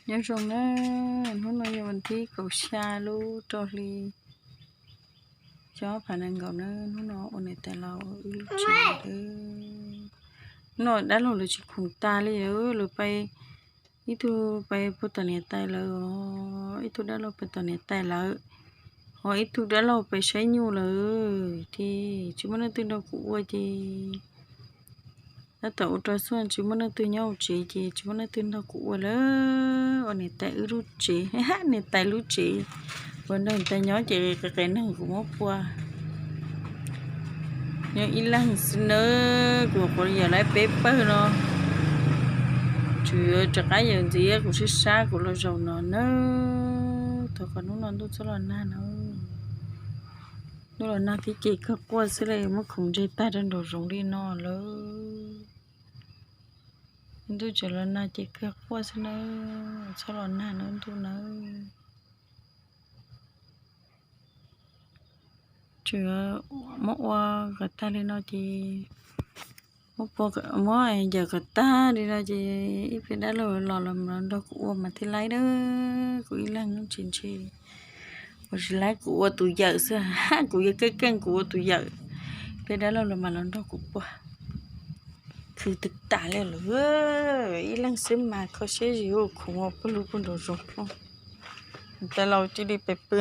Nyob zoo na, hnub no yog vas thib kaum xya lub rau hli xyoo ob phav nees nkaum na. Hnub no ua niam tais laus wb lub tsev. Hnub no dab laug lawv tsis khoom tag li, lawv pais, ib tug pais puag tom niam tais lawm, ib tug dab laug pais tom niam tais lawm, ho ib tug dab laug pais saib nyuj lawm ces tsis muaj leej twg nrog kuv ua ces tab tom ua rau xyoo tsis muaj leej twg nyob hauv tsev ces tsis muaj leej twg nrog kuv ua lawm. Ua niam tais wb lub tsev, niam tais lub tsev, uas nrog niam tais nyob ces qias qias neeg kuv muab pua. Nyob ib leeg xwb nawb, kuv quav yawm laib peb pawg no, tsuas yuav rov qab yawm ntxiv kuv sab sab kuv los zaum no nawb. Thov kom hnub no ntuj txhob los nag na. Ntuj los nag thiab ces kawg quaj xwb li, muab khoom ntseg tag rau nraum zoov li no lawm. Ntuj tseem los nag ces kawg quaj xwb nawb, txhob los nag nawb ntuj nawb. Tseem muab ua kom tag li no ces muab yawm kom tag li no ces ib pliag dab laug los los nrog kuv ua mas thiaj laib na. Kuv ib leeg tsis ntshe, kuv tsis laib kuv ua tus yawm xwb, kuv yog keej keej kuv ua tus yawm. Pliag dab laug los mas los nrog kuv pua. Khwv twb tas li lawm, ib leeg xwb mas kho siab zim ua khoom ua pawg lug puag nraum zoov. Niam tais laus cia li pais pw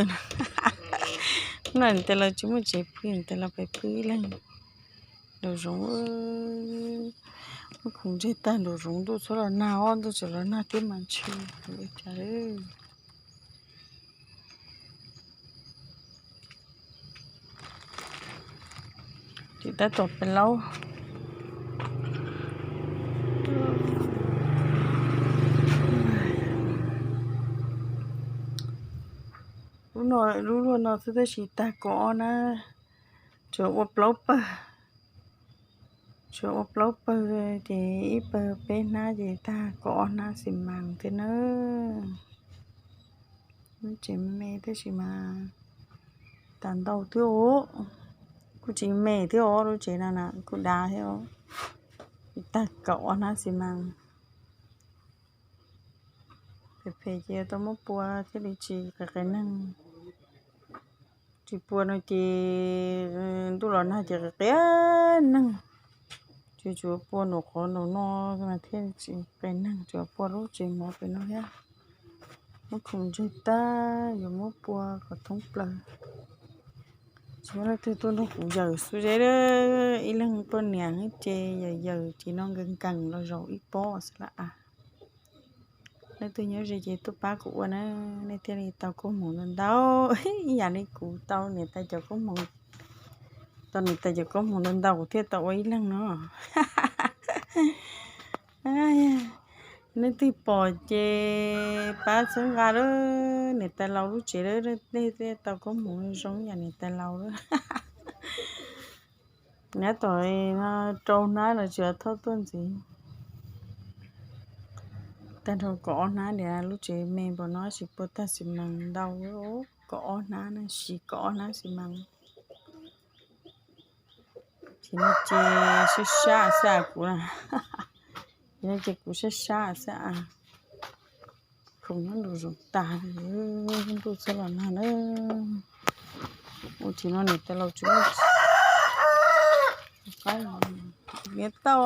no, niam tais laus tsis muaj tsev pw, niam tais laus pais pw ib leeg nraum zoov. Muab khoom ntseg tag nraum zoov, ntuj txhob los nag os, ntuj tseem los nag thiab mas ntshe. Ces tab tom pem laub. Lub no, lub luag no xwb tab sis tag kaum ob hnab, tsuas ua plaub pawg. Tsuas ua plaub pawg ces ib pawg peb hnab ces tag kaum ob hnab xi mas thiab nawb. Lub tsev me tab sis mas tas ntau thiab os. Kuj tsis me thiab os, lub tsev no na kuj dav thiab os. Tag kaum ob hnab xi mas. Phem phem ces tau muab pua thiaj li tsis qias qias neeg. Tsis pua no ces ntuj los nag ces qias qias neeg. Ces tsuas pua nraum qhov nraum no mas thiaj tsis qias neeg, tsuas pua lub tsev mov pem no thiab. Muab khoom ntseg tag yuav muab pua kom thoob plaws. Tsis muaj leej twg tuaj nrog kuv yawm xwb, ib leeg poj niam ces yawm yawm ces no nkees nkees los zaum ib pob xwb lawm as. Leej twg nyob ze ces tuaj pab kuv ua na, nej thiaj li tau koob hmoov ntau ntau ib yam li kuv tau niam tais cov koob hmoov. Tau niam tais cov koob hmoov ntau ntau kuv thiaj tau ua ib leeg no. Leej twg pom ces pab txhawb nqa lawm, niam tais laus lub tsev lawm, nej thiaj tau koob hmoov zoo yam niam tais laus lawm. Nab tom no rau hnab los tsis thauj tuaj ntxiv. Tag nrho kaum ob hnab tias lub tsev me npaum no tsis pua tag xi mas ntau, kaum ob hnab na, siv kaum ob hnab xi mas. Ces no ces sab sab xwb as kuv na. Ces no ces kuv sab sab xwb as. Khoom nyob nraum zoov tas, ntuj txhob los nag na. Ua tsis no niam tais laus tsis muaj, niam tau.